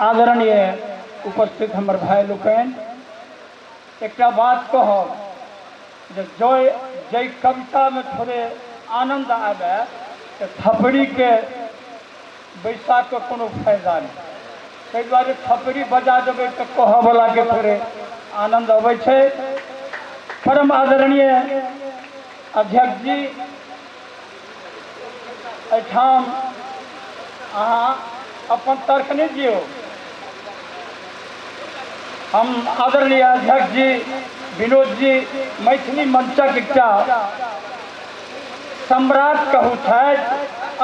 आदरणीय उपस्थित हमर भाइ लोकनि, एकटा बात कहब जे जय जाहि कवितामे थोड़े आनन्द आबय तऽ थपड़ीके बैसा कऽ कोनो फायदा नहि। ताहि दुआरे थपड़ी बजा देबै तऽ कहऽवलाके थोड़े आनन्द अबै छै। परम आदरणीय अध्यक्ष जी, एहिठाम अहाँ अपन तर्क नहि दियौ। हम आदरणीय अध्यक्ष जी विनोद जी मैथिली मंचक एकटा सम्राट कहू छथि,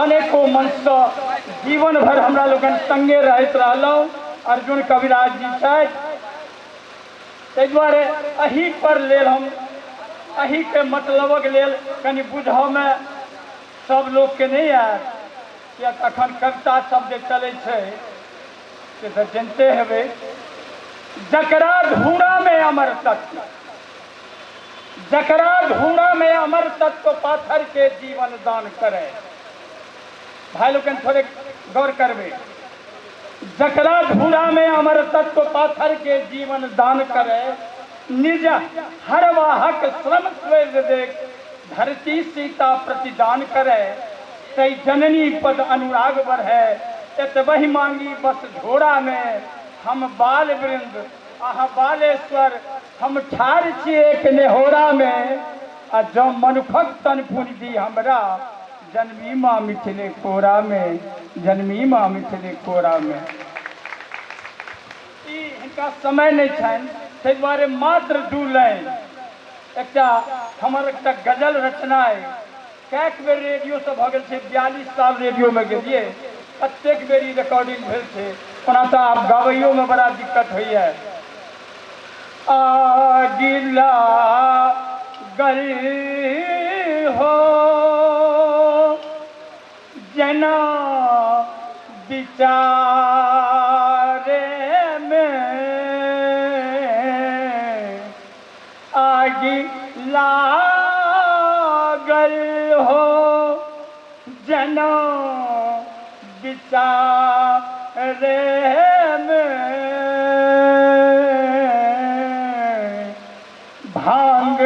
अनेको मंचसँ जीवन भरि हमरा लोकनि संगे रहैत रहलहुँ। अर्जुन कविराज जी छथि, ताहि दुआरे एहि पर लेल हम एहिके मतलबक लेल कनि बुझऽमे सब लोकके नहि आयत, किएक तऽ अखन कविता सब जे चलै छै से तऽ जनिते हेबै। जकरा धूरामे अमर तत्व, जकरा धूरामे अमर तत्व पाथर के जीवन दान करे। भाई लोकनि थोड़े गौर करबै, जकरा धूरामे अमर तत्व पाथर के जीवन दान करे, निज हरवाहक श्रम स्वेद देख धरती सीता प्रतिदान करे, तै जननी पद अनुराग बढ़े, एतबहि मांगी बस झोरा में, हम बाल वृंद अहाँ बालेश्वर, हम ठाढ़ छी एक नेहोरा में, आ जँ मनुखक तन पुनि दी हमरा, जनमी माँ मिथिले कोरा में, जनमी माँ मिथिले कोरा में। ई हिनका समय नहि छनि, ताहि दुआरे मात्र दू लाइन एकटा हमर एकटा गजल रचना अइ। कएक बेर रेडियोसँ भऽ गेल छै, 42 साल रेडियोमे गेलियै, कतेक बेर ई रिकॉर्डिंग भेल छै। ओना तऽ आब गाबैयोमे बड़ा दिक्कत होइए। आगिला गल हो जेना विचारे में, आगि लागल हो जेना विचारे में, भांग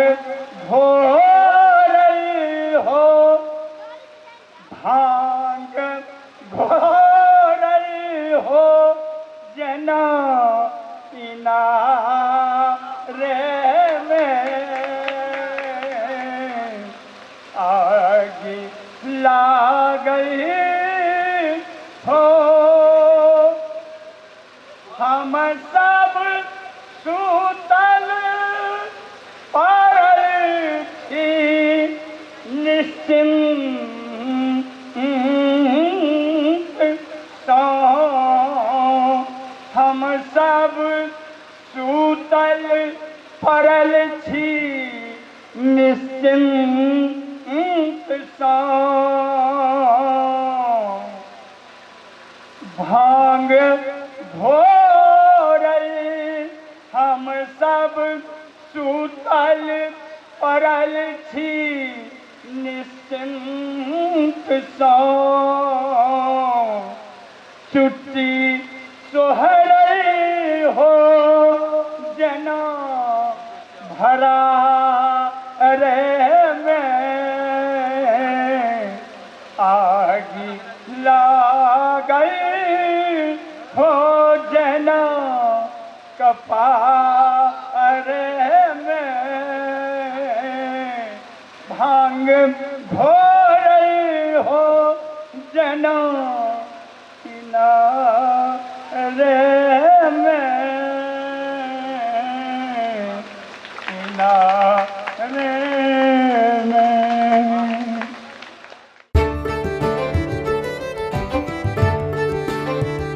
घोरल हो, भांग घोरल हो जेना इनारे में, आगि लागल हो। हम सब सुतल पड़ल छी निश्चिन्त सँ, हम सब सुतल पड़ल छी निश्चिन्त सँ, भांग घोरल हम सब सुतल पड़ल छी निश्चिन्त सँ, चुट्टी सोहरल हो जेना भरा रे में, आगि लागल हो जेना कपार में, भांग घोरल हो जेना किनारे में, किनारे